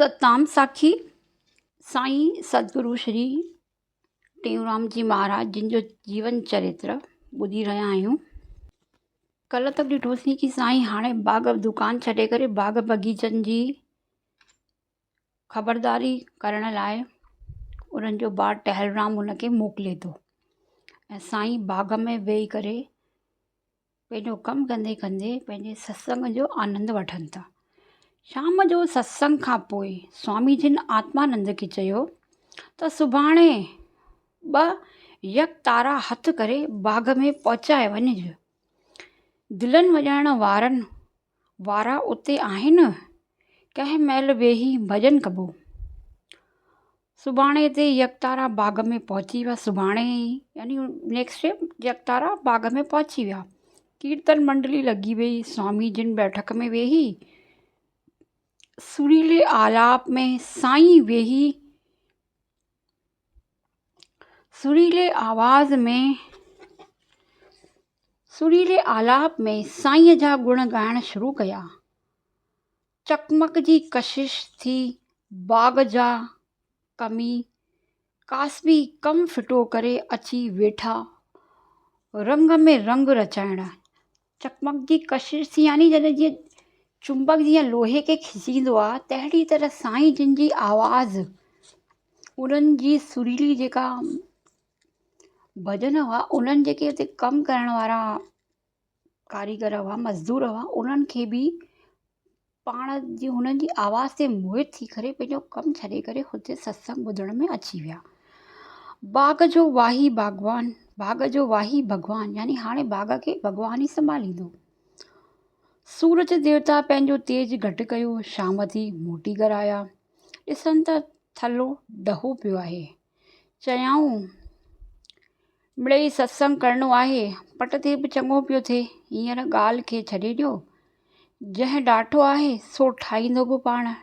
ستنام ساکي، سائين ستگرو شري ٽيئونرام جي مهاراج جن جو جيون چرتر ٻڌي رهيا آهيون. ڪلهه تڪ ڏٺوسين ڪي سائين هاڻي باغ دڪان ڇڏي ڪري باغ باغيچن جي خبرداري ڪرڻ لاء انهن جو ڀاء ٽهلرام ان کي موڪلي ٿو ۽ سائين باغ ۾ ويهي ڪري پنهنجو ڪم ڪندي ڪندي پنهنجي ستسنگ جو آنند وٺن ٿا. شام جو ستسنگ کان پوء سوامي جن آتمانند کي چيو ته سڀاڻي ٻه يڪ تارا هٿ ڪري باغ ۾ پهچائي وڃج. دلن وڄائڻ وارن وارا اتي آهن، ڪنهن مهل ويهي ڀڄن ڪبو. سڀاڻي تي يڪتارا باغ ۾ پهچي ويا سڀاڻي ئي يعني نيڪسٽ ڊي يڪتارا باغ ۾ پهچي ويا ڪيرتن منڊلي لڳي وئي سوامي جن بيٺڪ ۾ ويهي سريلي آلاپ ۾ سائين ويهي سريلي آواز ۾ سريلي آلاپ ۾ سائينء جا گڻ ڳائڻ شروع ڪيا چقمق جي ڪشش ٿي باغ جا ڪمي ڪاسبي ڪم ڦٽو ڪري اچي ويٺا رنگ ۾ رنگ رچائڻ. چقمق جي ڪشش ٿي يعني جڏهن جيئن چمبڪ جيئن لوهي کي کچيندو آ تهڙي طرح سائين جن جي آواز انهن جي سريلي جيڪا ڀڄن هئا انهن جيڪي اتي ڪم ڪرڻ وارا ڪاريگر هئا مزدور هئا انهن کي به پاڻ جي هنن جي آواز تي موهت ٿي ڪري پنهنجو ڪم ڇڏي ڪري هتي ستسنگ ٻڌڻ ۾ اچي ويا. باغ جو واهي باغبان باغ جو واهي ڀڳوان يعني هاڻي باغ کي ڀڳوان ئي سنڀاليندو. سورج ديوتا پنهنجو تيج گهٽ ڪيو شام ٿي موٽي گهر آيا ڏسن ته ٿلهو ڊهو پيو آهي. چيائون، مڙئي ستسنگ ڪرڻو آهي، پٽ تي به چڱو پيو ٿئي، هينئر ڳالهه کي ڇڏي ڏيو، جنهن ڊاٺو آهي سو ٺاهيندو به پاڻ.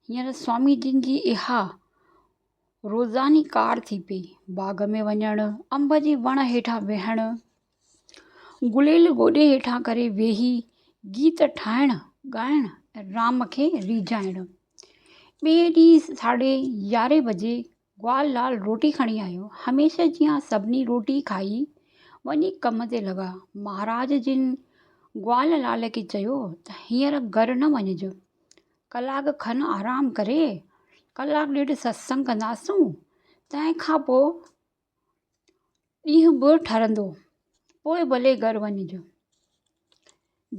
هينئر سوامي جن جي اها روزاني ڪار ٿي پئي، باغ ۾ وڃڻ، انب جي وڻ هيٺان ويهڻ، گليل گوڏي هيٺان ڪري ويهي گيت ٺاهڻ، ڳائڻ ۽ رام کي ريجهائڻ. ٻئي ڏينهن ساڍي يارهين بجي گوال لال روٽي کڻي آيو. هميشه جيان سڀني روٽي کائي وڃي ڪم تي لڳا. مهاراج جن گوال لال کي چيو ته هينئر گهر نه وڃج. ڪلاڪ کن آرام ڪري ڪلاڪ ڏيڍ ستسنگ ڪنداسون، تنهن کان پوء ڏينهن به ٺرندو، پوء ڀلي گهر وڃج.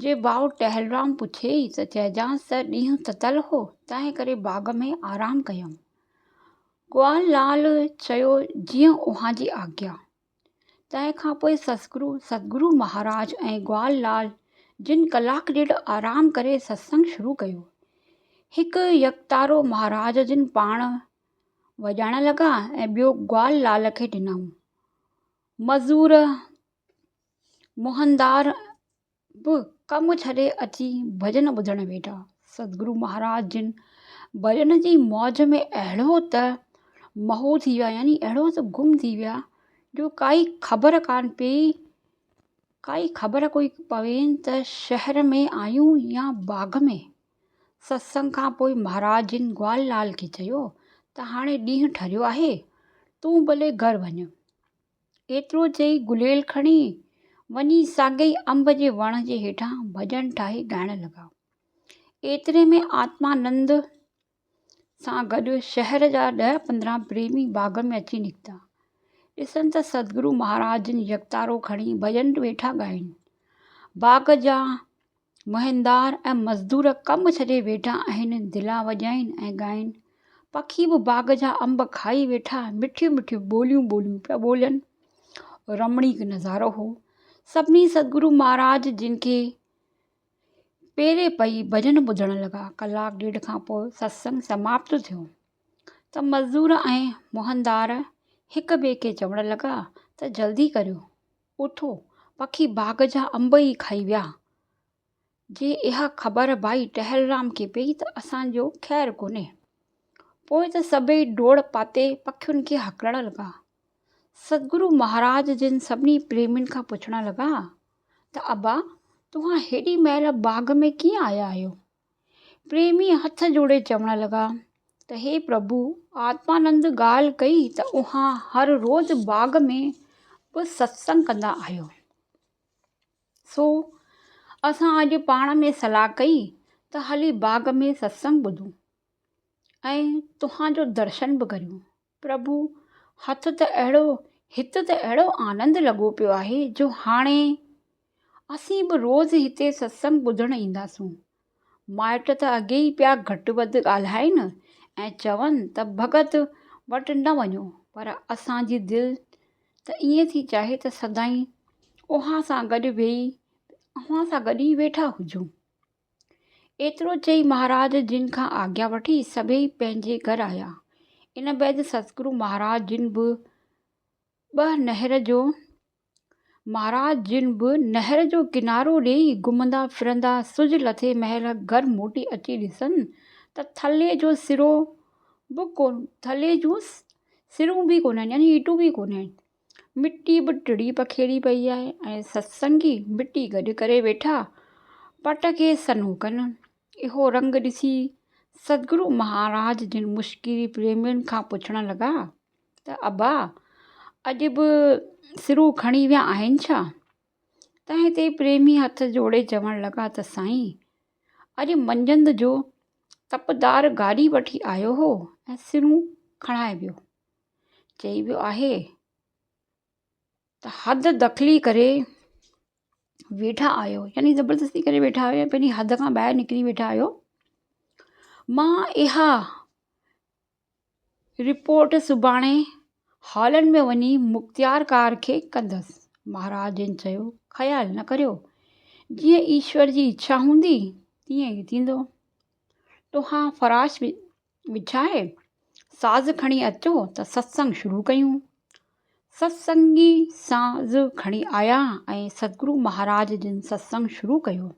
جي ڀاء ٽهلرام پڇيئي ته چئجانس ته ڏينهن تتل هو، تنهن ڪري باغ ۾ آرام ڪيم. گوال لال چيو جيئن اوهان جي آگيا. تنهن کان پوء ستگرو ستگرو مهاراج ۽ گوال لال جن ڪلاڪ ڏيڍ آرام ڪري ستسنگ شروع ڪيو. هڪ يڪتارو مهاراج جن پاڻ وڄائڻ لڳا ۽ ٻيو گوال لال کي ڏنائون. مزور مهندار به ڪم ڇڏي اچي ڀڄن ٻڌڻ ويٺا. ستگرو مهاراج جن ڀڄن جي موج ۾ اهڙو ته محو ٿي ويا يعني اهڙو ته گم ٿي ويا جو ڪائي خبر ڪانه پئي ڪائي خبر ڪوئي پوين ته شهر ۾ آهيون يا باغ ۾. ستسنگ کان پوء مهاراج جن گوال لال کي چيو ته هاڻي ڏينهن ٺريو آهي، تون ڀلي گهر وڃ. ايترو چئي گليل کڻي وڃي ساڳئي انب جي وڻ جي هيٺان ڀڄن ٺاهي ڳائڻ لڳا. ايتري ۾ آتمانند سان گڏ شهر جا ڏهه 15 پريمي باغ ۾ اچي نڪتا. ڏسن ته ستگرو مهاراج جن يڪتارو کڻي ڀڄن ويٺا ڳائين. باغ جا مهندار ۽ مزدور ڪم ڇڏي ويٺا آهن، دلا وڄائين ۽ ڳائين. پکي به باغ جا انب کائي ويٺا مٺيون مٺيون ٻوليون ٻوليون پيا ٻولين. رمڻيڪ نظارو هو. سڀني ستگرو مهاراج جن کي پيري پئي ڀڄن ٻڌڻ لڳا. ڪلاڪ ڏيڍ کان پوء ستسنگ سماپت ٿيو ته مزدور ۽ مهندار هڪ ٻئي کي چوڻ لڳا ته جلدي ڪريو، اٿو، پکي باغ جا انب ئي کائي ويا. جي اها خبر ڀائي ٽهلرام کي پئي ته اسان جو خير ڪونهي. پوء ته سڀئي ڊوڙ پاتي پکين کي هڪلڻ لڳا. ستگرو مهاراج جن سڀني پريمين کان پڇڻ لڳا ته ابا توهان هيڏي مهل باغ ۾ ڪيئن آيا آهيو؟ پريمي هٿ جوڙي چوڻ لڳا ته هي پرڀو! آتمانند ڳالهه ڪئي ته اوهان هر روز باغ ۾ به ستسنگ ڪندا آهيو. سو اسان اڄ پاڻ ۾ صلاح ڪئي ته هلي باغ ۾ ستسنگ ٻڌون ۽ توهان جو درشن به ڪريون. پرڀو! هٿ ته اهڙو، هت ته اهڙو آنند لڳو پيو آهي جو هاڻي اسين به روز هتي ستسنگ ٻڌڻ اينداسون. مائٽ ته اڳي ئي پيا گهٽ وڌ ڳالهائين ۽ چون ته ڀڳت وٽ نه وڃو، پر اسان جي دل ته ائين ٿي چاهي ته سدائين اوهان سان گڏ ويهي اوهان سان گڏ ئي ويٺا هجون. ايترو چئي مهاراج جن کان آگيا وٺي سڀيئي پنهنجي گهر آيا. ان بعد ستگرو مهاراج جن به ٻه نهر جو مهاراج جن به نهر جو ڪنارو ڏيئي گهمندا ڦرندا سج لٿي مهل گهر موٽي اچي ڏسن ته ٿلهي جو سرو به ڪو ٿلهي جون سرون به ڪونهن يعني ايٽون به ڪونهن. مٽي به ٽڙي پکيڙي پئي آهي ۽ ستسنگي مٽي گڏ ڪري ويٺا پٽ کي سنهو ڪن. اهو رنگ ڏسي ستگرو مهاراج جن مشڪري پريمين کان پڇڻ لڳا ته ابا اڄ به سرون کڻي ويا آهن ڇا؟ تنهن تي پريمي هٿ جوڙي چوڻ لڳا ته سائين اڄ منجهند جو تپدار گاڏي وٺي آيو هو ۽ سرون کڻائي ويو. چئي ويو آهي ته حد دخلي ڪري ويٺا آهيو يعني زبردستي ڪري ويٺا آهيو يا پنهنجي حد کان ٻاهر نڪري ويٺا آهيو مان اها رپورٽ سڀاڻي هالن ۾ وڃي مختيارڪار کي ڪندس مهاراج جن چيو خيال نه ڪريو جيئن ايشور جي اڇا هوندي تيئن ئي ٿيندو توهان فراش وڇائي ساز کڻي اچو ته ستسنگ شروع ڪيون. ستسنگي ساز کڻي آيا ۽ ستگرو مهاراج جن ستسنگ شروع ڪيو.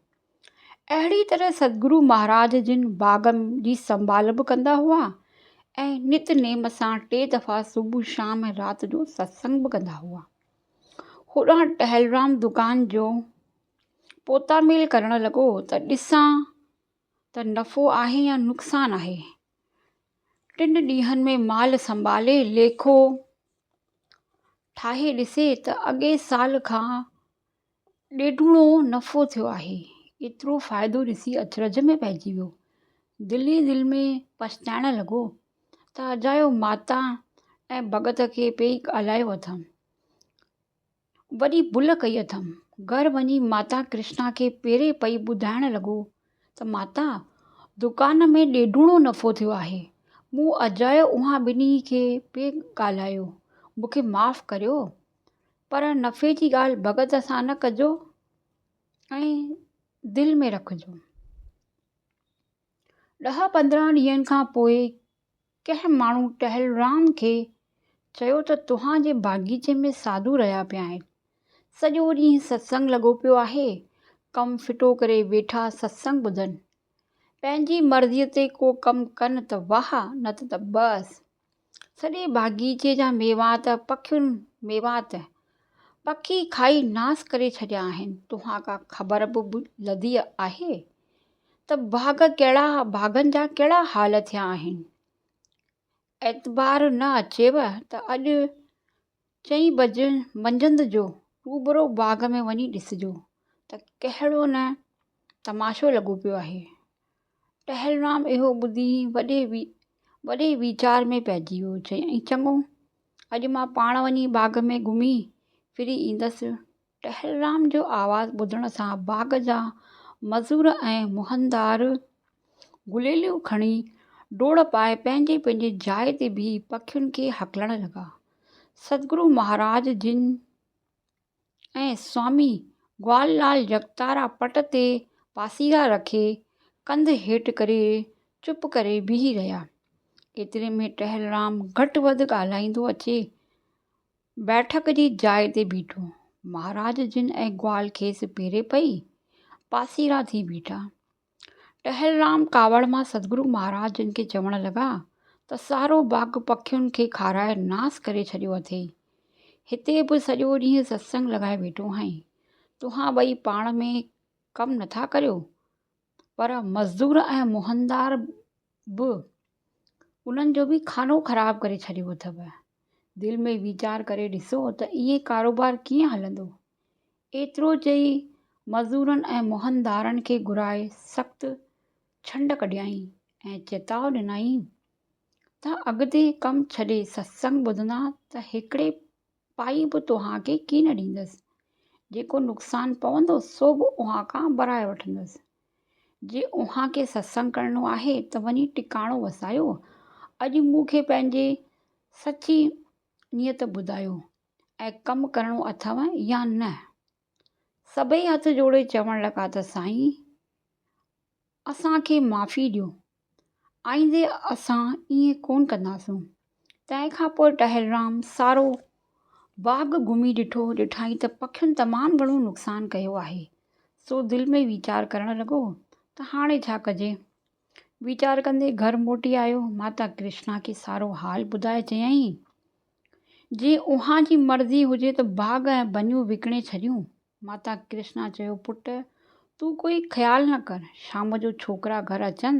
اهڙي طرح ستگرو مهاراج جن باغ جي سنڀال به ڪندا هئا ۽ نت نيم سان ٽي دفعا صبح شام ۽ رات جو ستسنگ به ڪندا هئا. هوڏانهن ٽهلرام دڪان جو پوتاميل ڪرڻ لڳو ته ڏسان ته نفعو آهي يا نقصان آهي. ٽن ڏينهن ۾ مال سنڀالي ليکو ٺاهي ڏسي ته اڳئين سال کان ڏيڍوڻو نفعو ٿيو آهي. ايترو فائدو ڏسي اچرج ۾ پئجي ويو. دل ئي دل ۾ پڇتائڻ لڳو ته اجايو ماتا ۽ ڀڳت کي پئي ڳالهايو اٿم. وڏي ڀل ڪئي اٿم. گهر وڃي ماتا ڪرشنا کي پيري پئي ٻڌائڻ لڳو ته ماتا، دڪان ۾ ڏيڍوڻو نفعو ٿيو آهي. مون اجايو اوهان ٻنهي کي پئي ڳالهايو. مون کي معاف ڪريو. پر نفعي جي ڳالهه ڀڳت سان نه ڪجو ۽ دل ۾ رکجو. ڏهه 15 ڏينهن کان پوء ڪنهن ماڻهو ٽهلرام کي چيو ته توهان جي باغيچي ۾ ساڌو رهيا پيا آهن. سڄو ڏينهن ستسنگ لڳو پيو آهي. ڪم ڦٽو ڪري ويٺا ستسنگ ٻڌن. پنهنجي مرضيء تي ڪو ڪم ڪن ته واهه نه ته بس. سڄي باغيچي جا ميوات پکين ميوات پکي کائي ناس ڪري ڇڏيا آهن. توهان ڪا خبر به لڌي آهي؟ ته باغ ڪهڙا باغن جا ڪهڙا حال ٿيا آهن. اعتبار نه اچيو ته اڄ چئين بجي منجهند جو روبرو باغ ۾ وڃي ڏسجو ته ڪهڙو نه تماشو لڳو پيو آهي. ٽهلرام اهو ٻڌي وڏي وڏي ويچار ۾ پئجي ويو. چيائين چڱو اڄ مان پاڻ وڃي باغ ۾ گهمي ڦري ايندس. ٽهلرام جو آواز ٻڌڻ سان باغ جا مزور ۽ مهندار گليليون کڻي ڊوڙ پائي پنهنجي پنهنجي جاء تي بيهي پکين کي هڪلڻ لڳا. ستگرو مهاراج جن ۽ سوامي گوال لال يڪتارا پٽ تي پاسيرا رکي ڪنڌ هيٺ ڪري چپ ڪري بيهي رهيا. ايتري ۾ ٽهلرام گهٽ وڌ ڳالهائيندو اچي بيٺڪ جي جاء تي بيٺو. مهاراج جن ۽ گوال کيس پيري پئي پاسيرا ٿي بيٺا. ٽهلرام ڪاوڙ مان ستگرو مهاراج جن کي چوڻ لڳا ته سارو باغ پکين کي کارائي ناس ڪري ڇڏيو اٿئي. هتي به سڄو ڏينهن ستسنگ لڳائي ويٺو آهين. توهان ٻئي پاڻ ۾ ڪم نٿا ڪريو. پر مزدور ۽ مهندار به انهن جو به خانو خراب ڪري ڇڏيو اٿو. دل ۾ ويچار ڪري ڏسو ته ائين ڪاروبار ڪيئن هلندو؟ ايترو چئي مزدورن ۽ مهندارن کي گهرائي سخت ڇنڊ ڪڍيائين ۽ چتاء ڏنائين ته اڳتي ڪم ڇڏي ستسنگ ٻڌندا ته هڪڙي پائي به توهان کي ڪين ڏيندس، جيڪو نقصان پوندو سو به اوهان کان ڀرائي وٺندس. جي اوهان کي ستسنگ ڪرڻو آهي ته وڃي ٽڪاڻو وسايو. اڄ مون کي پنهنجي سچي نيت ٻڌايو ۽ ڪم ڪرڻو اٿئو يا نه؟ سڀئي هٿ جوڙي چوڻ لڳا ته سائين! اسان کي معافي ڏيو، آئيندي اسان ائين ڪونه ڪنداسون. تنهن کان پوء ٽهلرام سارو باغ گهمي ڏٺو. ڏٺائين ته پکين تمام گهڻو نقصان ڪيو آهي. سو دل ۾ ويچار ڪرڻ لڳو ته هاڻي ڇا ڪجي؟ ويچار ڪندي گهر موٽي آيو. ماتا ڪرشنا کي سارو حال ٻڌائي چيائين، جي اوهان جي مرضي هجي ته باغ ۽ ٻنيون وڪڻي ڇڏيون. ماتا ڪرشنا چيو، پٽ! تون ڪوئي خيال نه ڪر، شام جو ڇوڪرا گهر اچن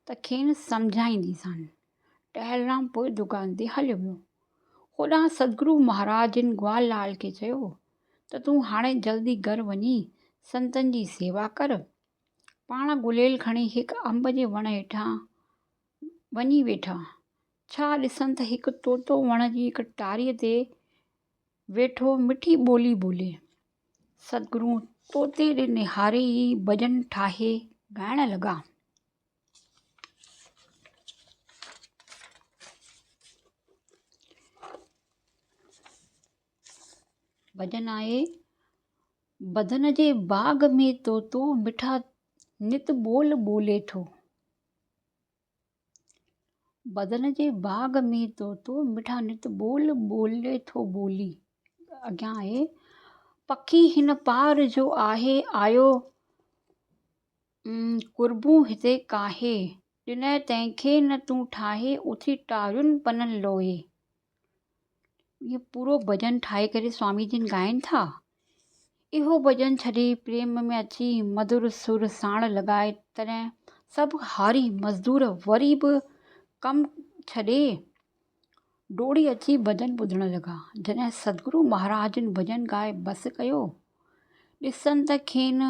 ته کين سمجهائينديسان. ٽهلرام پوء دڪان تي هليو ويو. هوڏانهن ستگرو مهاراج جن گوال لال کي چيو ته تون هاڻي جلدي گهر وڃي سنتن جي سيوا ڪر. پاڻ گليل کڻي هڪ انب جي وڻ هيٺان وڃي ويٺا. ڇا ڏسن ته هڪ طوطو وڻ جي هڪ ٽاريء تي ويٺو مٺي ٻولي ٻولي. ستگرو طوطي ڏي نهاري ئي ڀڄن ٺاهي ڳائڻ لڳا. ڀڄن آهي، بدن جي باغ ۾ طوطو مٺا نت ٻول ٻولي ٿو. بدن جي باغ ۾ طوطو مٺا نت ٻول ٻولي ٿو ٻولي اڳيان آهي پکي هن پار جو آهي آيو قربون هتي ڪاهي ڏنئه تنهن کي نه تون ٺاهي اٿي ٽارين پنن لوهي. اهو پورو ڀڄن ٺاهي ڪري سوامي جن ڳائين ٿا. اهو ڀڄن ڇڏي پريم ۾ اچي مڌر سر ساڻ لڳائي تڏهن سڀ هاري مزدور وري به ڪم ڇڏي ڊوڙي اچي ڀڄن ٻڌڻ لڳا. جڏهن ستگرو مهاراج جن ڀڄن ڳائي بس ڪيو ڏسن ته کين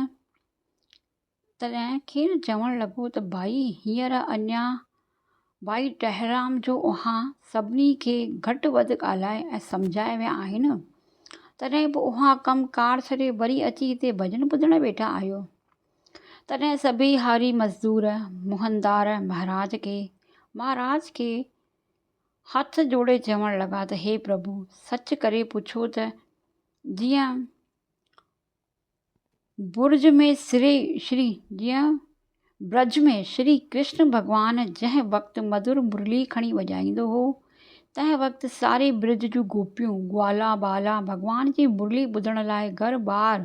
تڏهن کين چوڻ لڳو ته ڀائي هينئر اڃا ڀائي ٽهرام جو اوهان سڀني کي گهٽ وڌ ڳالهائي ۽ سمجهائي ويا آهن، تڏهن به اوهان ڪم ڪار ڇڏي وري اچي هتي ڀڄن ٻڌڻ ويٺا آهيو. تڏهن سڀيئي هاري مزدور مهندار مهاراج کي مهاراج کي هٿ جوڙي چوڻ لڳا ته هي پرڀو سچ ڪري پڇو ته جيئن برج ۾ سري شري جيئن برج ۾ شري ڪرشن ڀڳوان جنهن وقت مڌر مرلي کڻي وڄائيندو هو، تنهن وقت ساري برج جون گوپيون، گوالا بالا ڀڳوان جي مرلي ٻڌڻ لاء گهر ٻار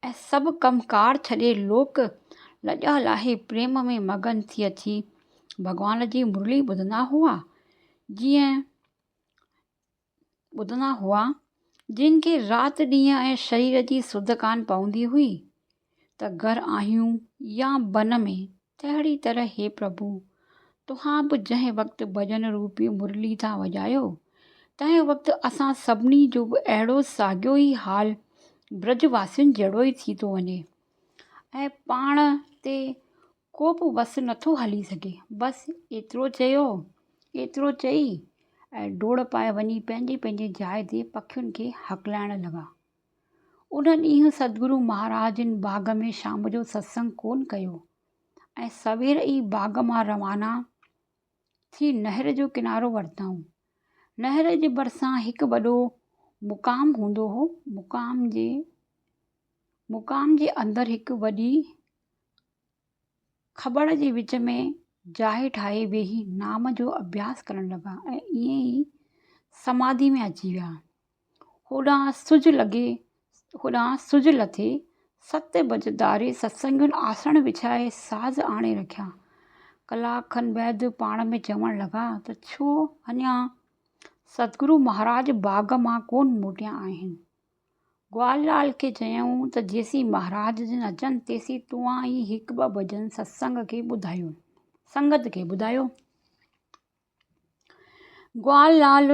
۽ سڀ ڪم ڪار ڇڏي لوڪ لڄا لاهي پريم ۾ مگن ٿي اچي ڀڳوان جي مرلي ٻڌندا هئا. جيئن. ٻڌندا هئا، جن کي رات ڏينهن ۽ شرير جي سڌ ڪانه پوندي هئي ته گهر آهيون يا بن ۾، تهڙي طرح هي پرڀو! توهان به جنهن وقت ڀڄن روپي مرلي ٿا وڄايو، تنهن وقت اسان سڀني جو به اهڙو ساڳيو ئي حال برج واسين جهڙو ئي ٿي ٿو وڃي ۽ پاڻ تي ڪو به وس نٿو هلي سگهي. بس ايترو چيو، ايترو چئي ۽ ڊوڙ پائي وڃي پنهنجي پنهنجي جاء تي پکين کي هڪلائڻ لڳا. ان ڏينهن ستگرو مهاراج جن باغ ۾ شام جو ستسنگ ڪونه ڪيو ۽ سوير ئي باغ مان روانا ٿي نهر جو ڪنارو ورتائون. نهر جي ڀرسان هڪ وڏو مقام هوندو هو. مقام جي مقام جي اندر هڪ وڏي کٻڙ جي وچ ۾ جاء ٺاهي ويهي نام جو اڀياس ڪرڻ لڳا ۽ ائين ئي سماڌي ۾ اچي ويا. هوڏانهن سج لڳي هوڏانهن سج لٿي ست بجي ڌاري ستسنگين آسڻ وڇائي ساز آڻي رکيا. ڪلاڪ کن بعد پاڻ ۾ چوڻ لڳا ته ڇو اڃا ستگرو مهاراج باغ مان ڪونه موٽيا آهن. گوال لال کي چيائون ته جيسين مهاراج جن اچن تيسين توهان ئي هڪ ٻه ڀڄن ستسنگ کي ٻڌايو. سنگت کي ٻڌايو. گوال لال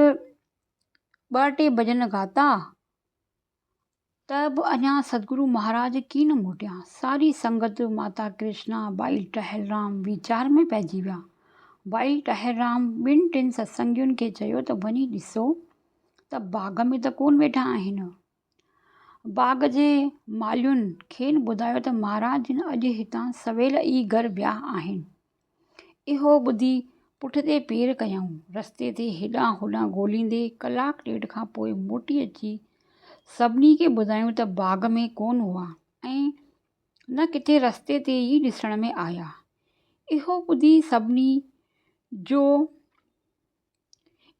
ٻه ٽي ڀڄن ڳاتا ته به اڃا ستگرو مهاراج ڪين موٽيا. ساري سنگت ماتا ڪرشنا، ڀائي ٽهلرام ويچار ۾ پئجي ويا. ڀائي ٽهلرام ٻن ٽن ستسنگين کي چيو ته وڃي ڏسو ته باغ ۾ ته ڪونه ويٺا آهن. باغ جي مالهين کين ٻڌايو ته مهاراج جن اڄ هتان سويل ئي گهر ويا آهن. اهو ٻڌي پٺتي پير ڪيائون. رستي تي هيڏانهن هوڏانهن ڳوليندي ڪلاڪ ڏيڍ کان پوء موٽي اچي سڀني کي ٻڌايائون ته باغ ۾ ڪونه هئا ۽ نه ڪٿي رستي تي ئي ڏسڻ ۾ آيا. اهو ٻڌي سڀني جو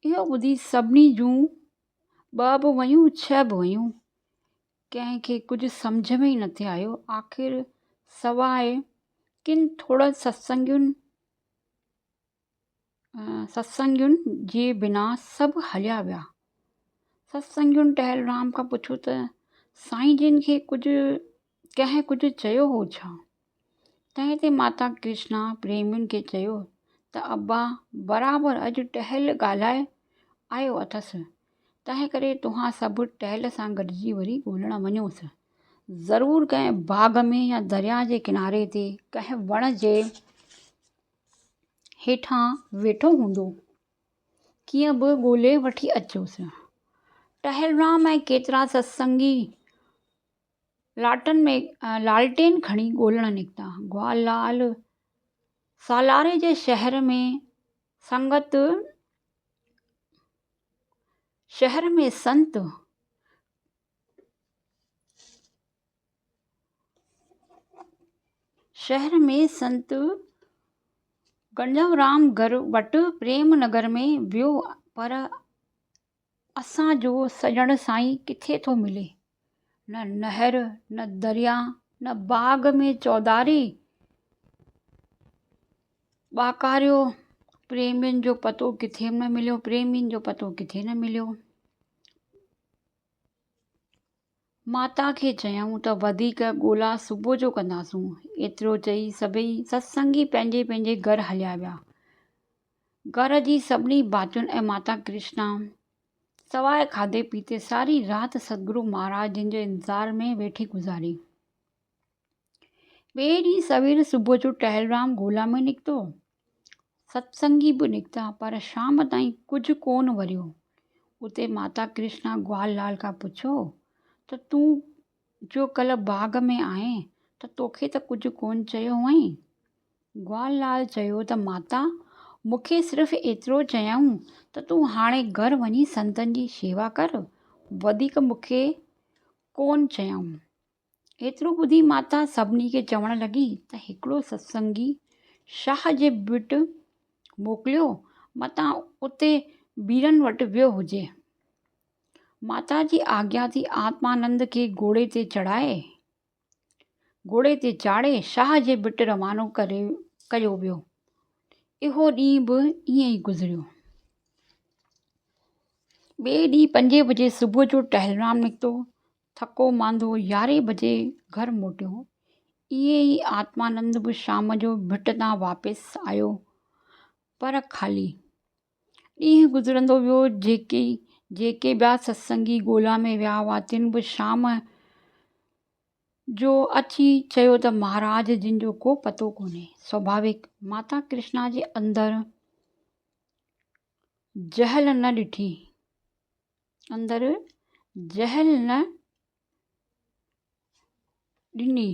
اهو ٻڌي سڀني جون ٻه به ويون ڇهه به ويون. ڪنهن کي ڪجهه سمجهه ۾ ئي نٿي آيو. آخر سواء ڪن ٿورن ستسنگين جي بنا سڀ هليا ويا. ستسنگين ٽهل رام کان پڇيو ته سائين جن کي ڪجهه ڪنهن ڪجهه چيو هو ڇا؟ تنهن تي ماتا ڪرشنا پريمين کي چيو ته ابا برابر اڄ ٽهل ڳالهائي آيو اٿس، تنهن ڪري توهان سڀ ٽهل سان گڏجي وري ڳولڻ وڃوس. ضرور ڪنهن باغ ۾ يا درياء جي ڪناري تي ڪنهن وڻ جي هيٺان ويٺو هوندو. ڪيئن به ڳولي وٺي اچوس. ٽهل رام ۽ ڪيترا ستسنگي لاٽن ۾ لالٽين کڻي ڳولڻ نڪتا. گوال لال سالاري جي شهر ۾ سنگت شهر ۾ سنت شهر ۾ سنت گنجورام گهر وٽ پريم نگر ۾ ويو پر اسان جو سڄڻ سائين ڪٿي ٿو ملي؟ نه نهر، نه دريا، نه باغ ۾ چوڌاري ٻاڪاريو، پريمين جو پتو ڪٿي نه مليو، پريمين جو پتو ڪٿي نه مليو. ماتا کي چيائون ته وڌيڪ ڳولا صبح جو ڪنداسون. ايترو چئي سڀئي ستسنگي پنهنجي پنهنجي گهر هليا ويا. گهر جي سڀني ڀاتين ۽ ماتا ڪرشنا سواء کاڌي پيتي ساري رات ستگرو مهاراج جن جي انتظار ۾ ويٺي گذاري. ٻئي ڏينهن سوير صبح جو ٽهلرام گولا ۾ نڪتو. ستسنگي به نڪتا پر شام تائين ڪجهه ڪونه وريو. اتي ماتا ڪرشنا گوال لال کان پڇيو ته تون جو ڪلهه باغ ۾ آئين ته توکي ته ڪجهه ڪونه چيو هئائين؟ گوال لال چيو ته ماتا، مون کي صرف ايترو چيائون ته تون هاڻي گهر وڃي سنتن جي شيوا ڪر، وڌيڪ مون کي ڪونه چيائون. ايترو ٻڌي ماتا سڀني کي چوڻ لڳي ته هڪڙو ستسنگي شاهه جي ڀٽ موڪليو، متان اتي بيرن وٽ ويو هجي. ماتا جي آگيا ٿي آتمانند کي گهوڙي تي چڙهائي. گهوڙي تي چاڙهي شاهه جي ڀٽ روانو ڪري ڪيو ويو. اهو ڏينهن به ائين ئي گذريو. ٻئي ڏينهن پنجين بجي صبح جو ٽهلرام نڪتو. ٿڪو ماندو يارهين بجي گهر موٽيو. ائين ئي آتمانند به شام جو ڀٽ تان واپس آيو پر خالي. ڏينهن گذرندو ويو، جيڪي جيڪي ٻيا ستسنگي ڳولا ۾ ويا هئا، تن به شام جو اچي چيو ته مهاراج جن جو ڪو پتو ڪونهي. سوڀاويڪ ماتا ڪرشنا جي اندر جهل نه ڏٺي، اندر جهل نه ڏني.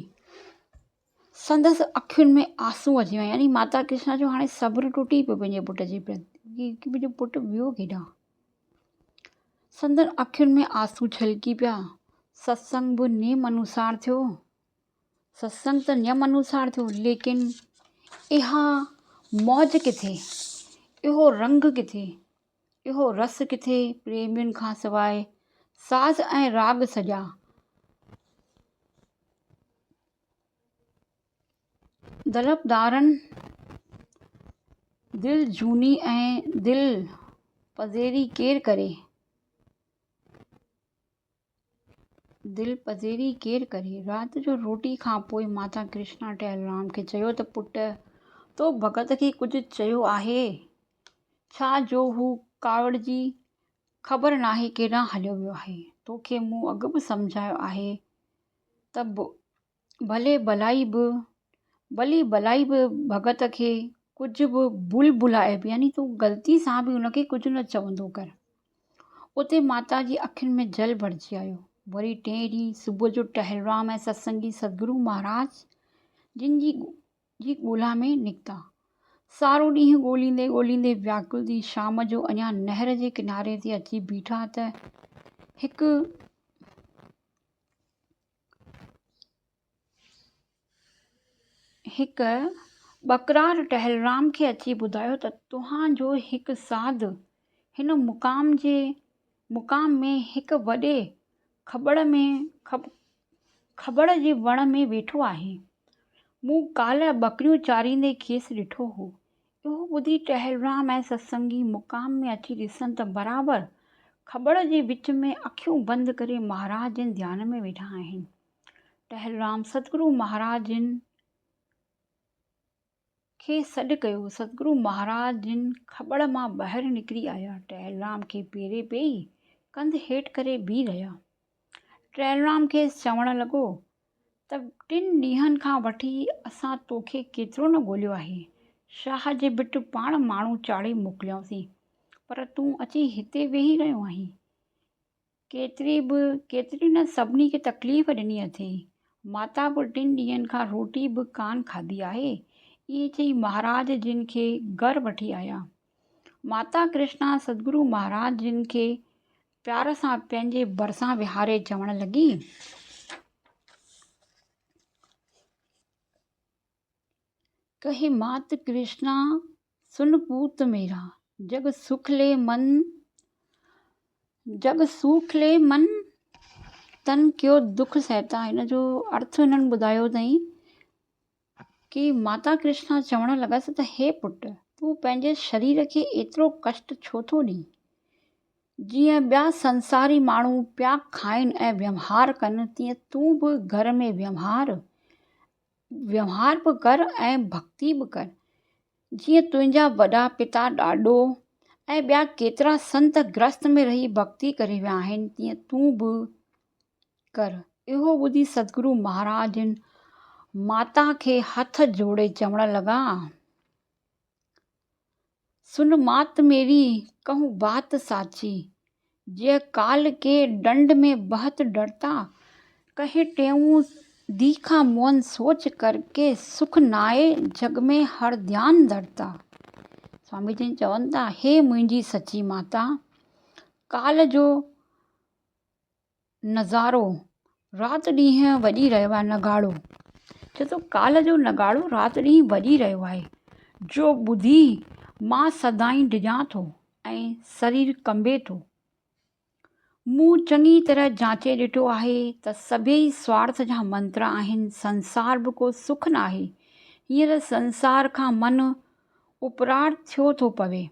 سندس اکين ۾ آنسو اچي ويا يعني ماتا ڪرشنا جو هاڻي صبر ٽٽي پيو پنهنجي پٽ جي پرتي ڪي منهنجو پٽ ويو ڪيڏانهن. سندن اکين ۾ آنسو ڇلڪي پيا. ستسنگ به نيم انوسار ٿيو. ستسنگ ته نيم انوسار ٿيو ليڪن اها موج ڪٿي، اهو رنگ ڪٿي. اهو رس ڪٿي پريمين کان سواء ساز ۽ راڳ سڄا. دلبدارن دل جهوني ۽ دل پذيري ڪير ڪري؟ دلپذيري ڪير ڪري؟ رات جو روٽي کان پوء ماتا ڪرشنا ٽهلرام کي چيو ته پٽ، تو ڀڳت کي ڪجهه چيو آهي ڇا جو هو ڪاوڙجي خبر ناهي ڪيڏانهن هليو ويو آهي. توکي مون اڳ به سمجهايو آهي ته ڀلي ڀلائي به ڀلي ڀلائي به ڀڳت کي ڪجهه به ڀل ڀلائي به يعني تون غلطي سان به ان کي ڪجهه نه چوندو ڪر. اتي ماتا جي اکين ۾ جل ڀرجي آيو. وري ٽئين ڏينهن صبح جو ٽهلرام ۽ ستسنگي ستگرو مهاراج جن جي جي ڳولا ۾ نڪتا. سارو ڏينهن ڳوليندي ڳوليندي وياڪل ٿي شام جو اڃا نهر جي ڪناري تي اچي بيٺا ته هڪ هڪ ٻڪرار ٽهلرام کي اچي ٻڌايو ته توهان جو هڪ ساڌ هن مقام جي مقام ۾ هڪ وڏي کٻڙ ۾ کٻڙ جي وڻ ۾ ويٺو آهي. مون ڪالهه ٻڪريون چاريندي کيس ڏٺو هو. اهو ٻڌي ٽهلرام ۽ ستسنگي مقام ۾ اچي ڏسن ته برابر کٻڙ جي وچ ۾ اکيون بند ڪري مهاراج جن ڌيان ۾ ويٺا آهن. ٽهلرام ستگرو مهاراج جن کي سڏ ڪيو. ستگرو مهاراج جن کٻڙ مان ٻاهر نڪري آيا. ٽهلرام کي پيري پئي ڪنڌ هيٺ ڪري بيهي رهيا. ٽهلرام کيس چوڻ لڳو ته ٽن ڏينهن کان وٺي اسان توکي ڪيترو نه ڳوليو آهي. شاهه جي ڀٽ پاڻ ماڻهو چاڙهي موڪليائونسين، پر تون اچي هتي ويهي رهيو آهين. ڪيتري به ڪيتري نه سڀني کي تڪليف ڏني اٿئي. ماتا به ٽن ڏينهن کان روٽي به ڪانه کاڌي آهي. ائين چئي مهاراج جن کي گهر وٺي آيا. ماتا ڪرشنا ستگرو مهاراج جن کي پيار سان پنهنجي ڀرسان ويهاري چوڻ لڳي. ڪهي مات ڪرشنا سن پوت ميرا، جڳ سک لي من جڳ سوک لي من تن ڪيو دک سهتا. هن جو ارٿ هنن ٻڌايو اٿئي ڪي ماتا ڪرشنا چوڻ لڳس ته هي پٽ، تون پنهنجي شرير کي ايترو ڪشٽ ڇو ٿو ڏين؟ جيئن ٻيا سنساري ماڻهو پيا کائن ۽ ويوهار ڪن، تيئن تون به گهر ۾ ويوهار ويوهار به ڪر ۽ ڀڳتي به ڪر. جيئن تنهنجا وڏا پتا ڏاڏو ۽ ٻيا ڪيترا سنت گرهست ۾ رهي ڀڳتي ڪري ويا آهن، تيئن تون به ڪر. اهو ٻڌي ستگرو مهاراج جن ماتا کي هٿ جوڙي چوڻ لڳا. سن مات ميري ڪهون بات ساچي، جئه ڪال ڪي ڊنڊ ۾ بهت ڊرتا، ڪهين ٽيئون ديکا مؤن سوچ ڪر ڪي سک نائي جڳ ۾ هر ڌيان ڌرتا. سوامي جن چون ٿا، هي منهنجي سچي ماتا! ڪال جو نظارو رات ڏينهن وڄي رهيو آهي نگاڙو چئي ٿو ڪالهه جو نگاڙو رات ڏينهن وڄي رهيو آهي جو ٻڌي مان سدائين ڊڄان ٿو ۽ سرير ڪنبي ٿو. مون چڱي طرح جانچي ڏٺو آهي ته سڀيئي سوارٿ جا منتر آهن سنسار به ڪو سک ناهي هينئر سنسار کان من اپراڙ ٿيو ٿو پوي.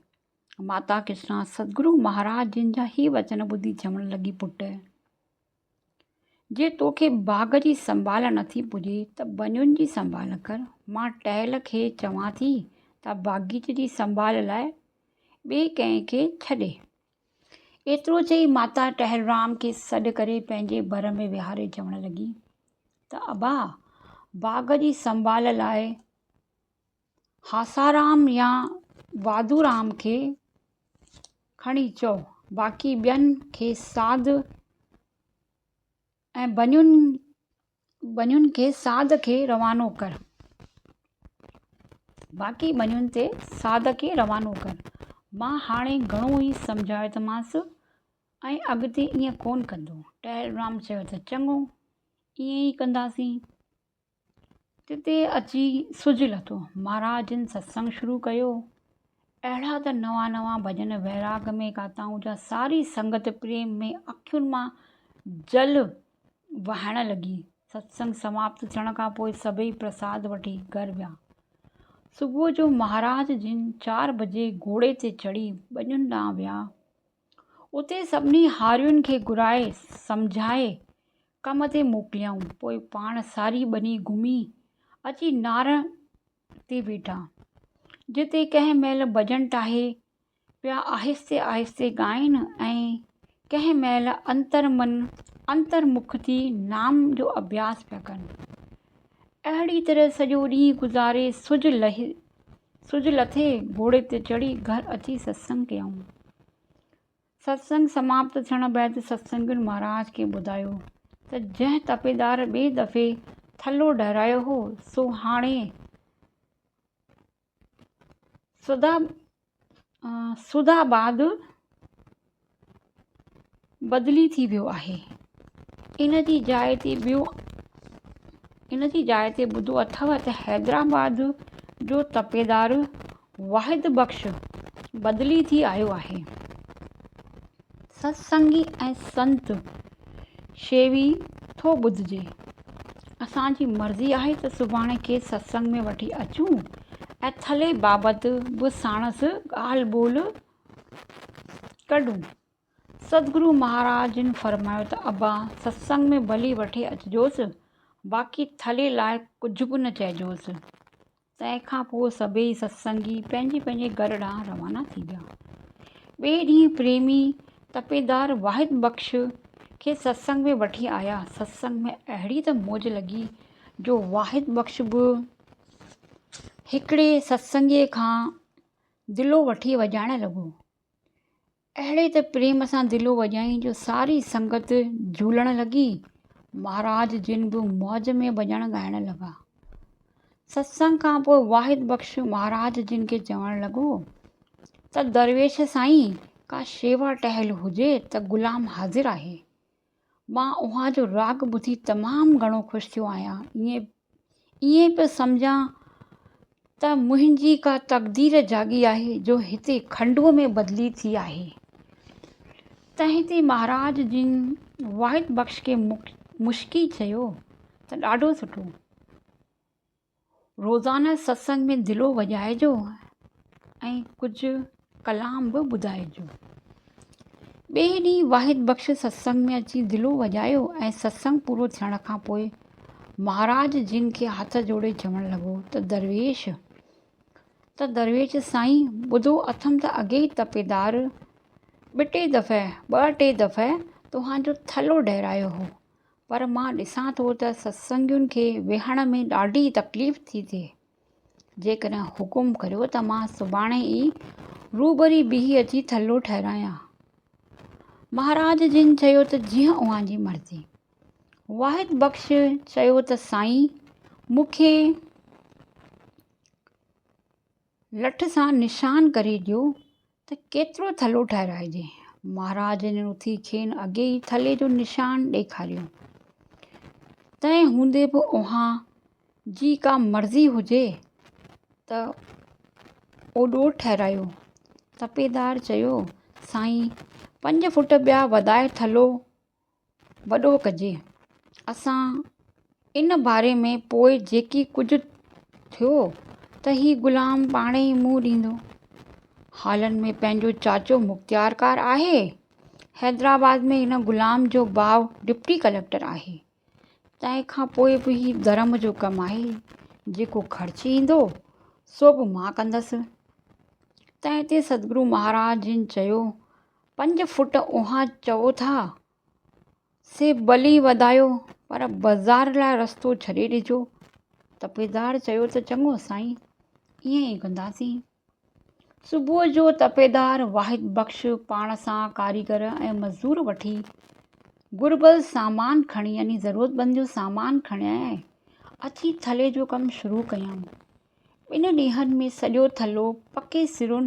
ماتا ڪرشنا ستگرو مهاراج جن جا هي وچن ٻڌي چوڻ لڳي پٽ! جي توکي باغ جي سنڀال نٿي پڄي ته ٻنين جي سنڀال ڪر. مان ٽهل کي چوان ٿي ته باغيچي جي سنڀال لاء ٻئي ڪنهن کي ڇڏي. ايترو چئي ماتا ٽهلرام کي سڏ ڪري پنهنجي ڀر ۾ ويهاري چوڻ لڳي ته ابا! باغ جي سنڀال لاء هاسارام يا واڌورام کي کڻي چئو، باقي ٻين کي ساڌ ۽ بنين بنين کي ساڌ کي روانو ڪر. باقي ٻنين تي ساڌ کي روانو ڪر. مان هاڻي گهڻو ئي سمجهايوتمانس ۽ اڳتي ائين ڪونه ڪندو. ٽهلرام چيو ته چڱو، ائين ئي ڪنداسين. تتي اچي سج لٿو. مهاراج جن ستسنگ شروع ڪيو. اهڙا ته نوان نوان ڀڄن ويراڳ ۾ ڳاتائون جا ساري سنگت پريم ۾ اکين مان جل وهائڻ لڳي. ستسنگ سماپت ٿيڻ کان پوء سڀئي پرساد وٺي گهر ويا. صبح جو مهاراج جن چار بجي گهوڙي تي چڙهي ٻنين ڏانهن ويا. اتي سڀني هارين کي گهرائي سمجهائي. ڪم تي موڪليائون. پوء پاڻ ساري ٻني گهمي اچي نار تي ويٺا، جتي ڪنهن مهل ڀڄن ٺاهي پيا آهستي آهستي ڳائين ۽ ڪنهن مهل انتر من انتر مک ٿي نام جو اڀياس پيا ڪن. اهڙي طرح سڄو ڏينهن گذاري سج لهي سج لٿي گهوڙي تي چڙهي گهر اچي ستسنگ ڪيائون. ستسنگ سماپت ٿيڻ بعد ستسنگين مهاراج کي ٻڌايو ته جنهن تپيدار ٻئي دفعي ٿلهو ڊهرايو هو سو هاڻي سوداباد بدلي ٿي ويو آهي. ان جي جاء تي ٻيو ان جي جاء تي ٻڌو اٿو ته حيدرآباد جو تپيدار واحد بخش بدلي ٿي آيو آهي. ستسنگي ۽ سنت شيوي ٿو ٻڌجي. اسان جي مرضي آهي ته سڀاڻي کيس ستسنگ ۾ وٺي اچون ۽ ٿلهي بابت به ساڻس ڳالهه ٻولهه ڪڍون. ستگرو مهاراج جن فرمايو ته ابا ستسنگ ۾ ڀلي وٺي اچجوس، باقي ٿلهي لاء ڪجهه به نه چئجوس. تنهن کان پوء سڀيئي ستسنگي پنهنجي پنهنجي گهر ڏانهن روانا ٿي ويا. ٻئي ڏينهن پريمي تپيدار واحد بخش کي ستسنگ ۾ وٺي آيا. ستسنگ ۾ اهڙي ته موج لڳي جو واحد بخش به هڪڙي ستسنگيء کان دلو وٺي وڄائڻ لڳو. اهڙي ته پريم سان دلو وڄايائين جو ساري سنگت جهولڻ لڳي. مهاراج جن به موج ۾ ڀڄڻ ڳائڻ لڳا. ستسنگ کان پوء واحد بخش مهاراج جن کي چوڻ لڳو ته درويش سائين ڪا شيوا ٽهل هجي ته غلام حاضر آهي. مان اوهان جو راڳ ٻڌي تمام گهڻو خوش ٿيو آهيان. ائين ائين پيو سمجهان ته منهنجي ڪا تقدير جاڳي آهي جو هتي کنڊوء ۾ بدلي ٿي آهي. تنهن تي مهاراج جن واحد بخش کي مشڪي چيو ته ڏاڍو سٺو. روزانه ستسنگ ۾ دلو وڄائجو ۽ ڪجهه ڪلام به ٻڌائجو. ٻئي ڏينهن واحد بخش ستسنگ ۾ اچي دلو وڄايو ۽ ستسنگ پورو ٿيڻ کان پوء مهاراج جن کي هٿ جوڙي چوڻ لڳو ته درويش ته درويش سائين ٻڌو اٿم ته اڳي ئي تپيدار ٻه ٽي دفعه ٻه ٽي دفعه توهان جو ٿلهو ڊهرايو هو پر مان ڏسان ٿو ته ستسنگين کي ويهڻ ۾ ڏاڍي تڪليف ٿي ٿئي. جيڪڏهن حڪم ڪريو ته مان سڀاڻي ئي روبري بيهي اچي ٿلهو ٺهرايان. مهاراج جن چيو ته جيئن اوهان جي مرضي. واحد بخش چيو ته سائين مون کي لٺ سان نشان ڪري ڏيو ته ڪيترو ٿلهو ٺهرائجي. مهاراج جن اٿي کين اڳي ئي ٿلهي جو نشان ڏيکاريو. تنهن هوندي به اوهان جي ڪا مرضي هجي ته اوڏو ٺهرايو. تپيدار چيو، سائين پنج فوٽ ٻيا وڌائي ٿلهو وڏو ڪجي. اسان ان باري ۾ پوء جيڪي ڪجهه ٿيو ته هي غلام پاڻ ئي منهن ڏيندو. هالن ۾ پنهنجو چاچو مختيارڪار آهي. حيدرآباد ۾ هن غلام جو ڀاء ڊپٽي ڪليڪٽر آهي. تنهن کان پوء به هي ڌرم جو ڪم آهي، جيڪو خرچ ايندو سو به مان ڪندس. تنهن تي ستگرو مهاراج جن چيو، پنج فوٽ اوهان چئو ٿا، سي ڀلي وڌايو، پر بازار لاء رستو ڇڏي ڏجو. تپيدار چيو ته چڱو سائين، ائين ئي ڪنداسين. صبح جو تپيدار واحد بخش پاڻ سان ڪاريگر ۽ مزدور وٺي گهربل سامان کڻي يعني ضرورتمند جو سامان کڻي اچي ٿلهي جو ڪم شروع ڪيائون. ٻن ڏينهن ۾ سڄو ٿلهو پڪي سرن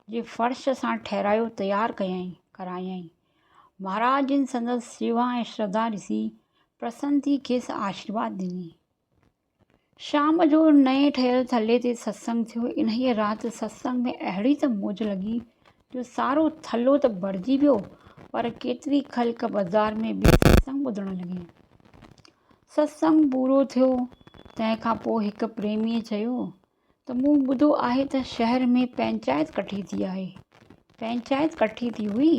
جي فرش سان ٺهرايو تيار ڪيائين ڪرايائين. مهاراج جن سندس شيوا ۽ شرڌا ڏسي پرسن ٿي کيس آشيرواد ڏني. شام جو نئين ٺهيل ٿلهي تي ستسنگ ٿيو. انهيء رات ستسنگ ۾ اهڙي ته موج لڳي جو سارو ٿلهو ته ڀرجي ويو پر ڪيتري خلق بازار ۾ به ستسنگ ٻڌڻ لڳي. ستسنگ پورو ٿيو، تنهن کان پوء هڪ پريميء چيو ته مون ٻڌو آهي ته شهر ۾ پئنچائت ڪٺي ٿي آهي. پئنچائت ڪٺي ٿي هئي.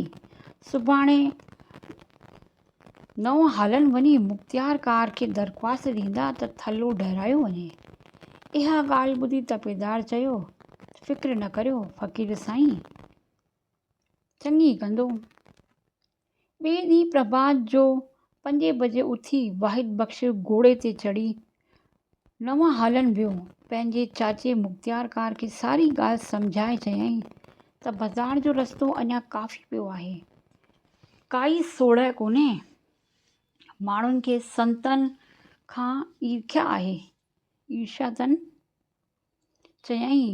سڀاڻي نئون هالن وڃي مختيارڪار کي درخواست ڏيندا ته ٿلهو ڊهرايو وڃي. اها ڳالهه ٻڌي تپيدار چيو ته فڪر نه ڪريو فقير سائين چڱي ڪندو. ٻئي ڏينهن پرڀات جو پنجين بجي اٿي واحد بخش گهوڙي تي چڙهي نوان هالن ويو. پنهنجي چاچي مختيارڪار کي ساري ڳالهه سمجهائي چيائين ته بازار جو رستو اڃا ڪافي پيو آهي. ڪائي سوڙهه ڪونهي. ماڻهن کي سنتن کان ايرکيا آهي. ايرشيا اٿن. چيائين،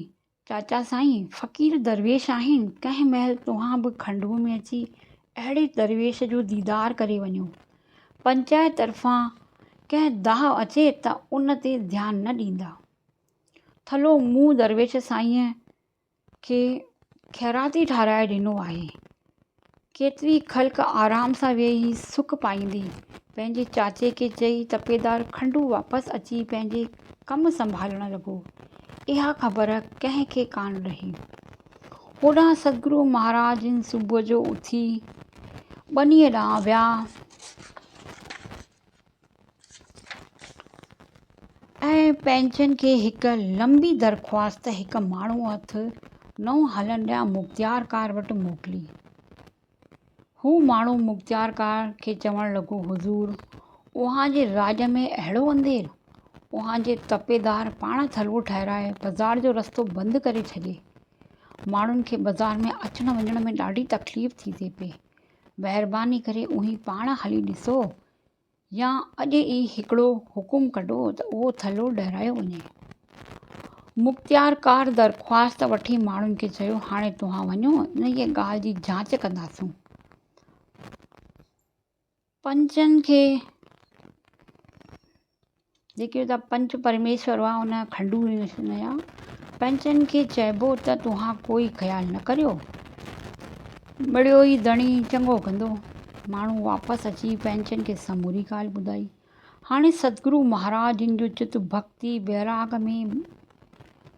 چاچا سائين، فقير درويش آهن، ڪنهن مهل توهان به کنڊوء ۾ اچي اهڙي درويش جو ديدار ڪري وڃو. پنچائت طرفان ڪنهن دانهن اچي ته ان تي ڌيان نه ڏيندا. ٿلهو مون درويش سائينء کي خيراتي ٺاهرائي ڏنو آهي. ڪيتري خلق آرام سان ويهي سک پائيندي. پنهنجي چاچي کي چئي تپيدار کنڊو واپس اچي پنهنجي ڪم سنڀالڻ لڳو. اها خبر ڪنهن کي ڪانه رهي. هوڏانهن ستگرو مهاراج جن صبح جو اٿي ٻنيء ڏانهن ويا. ۽ پنهنجن کي هڪ لنبي درخواست هڪ ماڻهوء هٿ نئون هلن ڏانهن مختيارڪار وٽ موڪلي. هو ماڻهو مختيارڪار کي چوڻ لڳو، حضور! اوهان جي راڄ ۾ اهڙو انڌير؟ اوهان جي تپيدار پاڻ ٿلهو ٺهرائي بازار جو رستو بند ڪري ڇڏي. ماڻهن کي بازار ۾ اچڻ وڃڻ ۾ ڏاڍي تڪليف ٿي ٿئي پئي. مهرباني ڪري اوهين پاڻ هلي ڏسو يا اڄ ئي هڪڙو حڪم ڪڍو ته اهو ٿلهو ڊهرايو وڃي. مختيارڪار درخواست وٺي ماڻهن کي چيو، هاڻي توهان وڃو، انهيء ڳالهه جي جاچ ڪنداسون. پنچن کي جيڪي اتان پنچ پرميشور هئا، ان کنڊو جا پنچن کي چئبو ته توهان ڪوئي خيال نه ڪريو، مڙيو ئي ڌڻي چڱو ڪندو. ماڻهو واپس اچي پنچن کي سموري ڳالهه ٻڌائي. هاڻي ستگرو مهاراج جن جو چت ڀڳتي بيراڳ ۾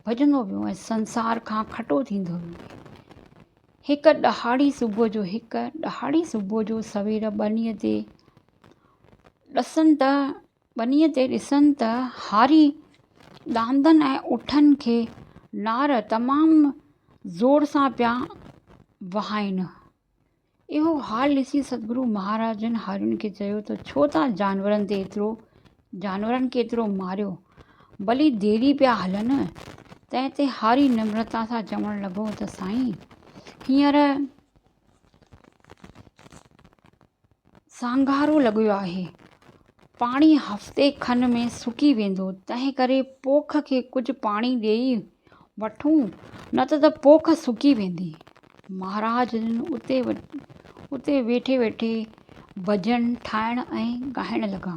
ڀڄندو ويو ۽ سنسار کان کٽو ٿيندو ويو. هڪ ڏهاڙي صبح جو هڪ ڏهاڙي صبح جو سوير ٻنيء تي ڏسن ته ٻنيء تي ڏسن ته هاري ڏاندن ۽ اٺن کي نار تمام زور سان پيا وهائين. اهو حال ڏسي ستگرو مهاراج جن هارين کي چيو ته ڇو ٿا جانورن تي ايترو جانورن کي ايترو ماريو، ڀلي ديري پيا هلن. تنهن تي هاري نمرتا سان چوڻ لڳو ته سائين هينئر سانگهارو لڳيو آهي. پاڻي هفتي کن ۾ سڪي ويندو، تنهنڪري پوک کي ڪجهه پاڻي ڏيئي وٺون، نه ته ته پوک سڪي ويندي. مهاراج جن اتي اتي ويٺي ويٺي ڀڄن ٺاهڻ ۽ ڳائڻ لڳا.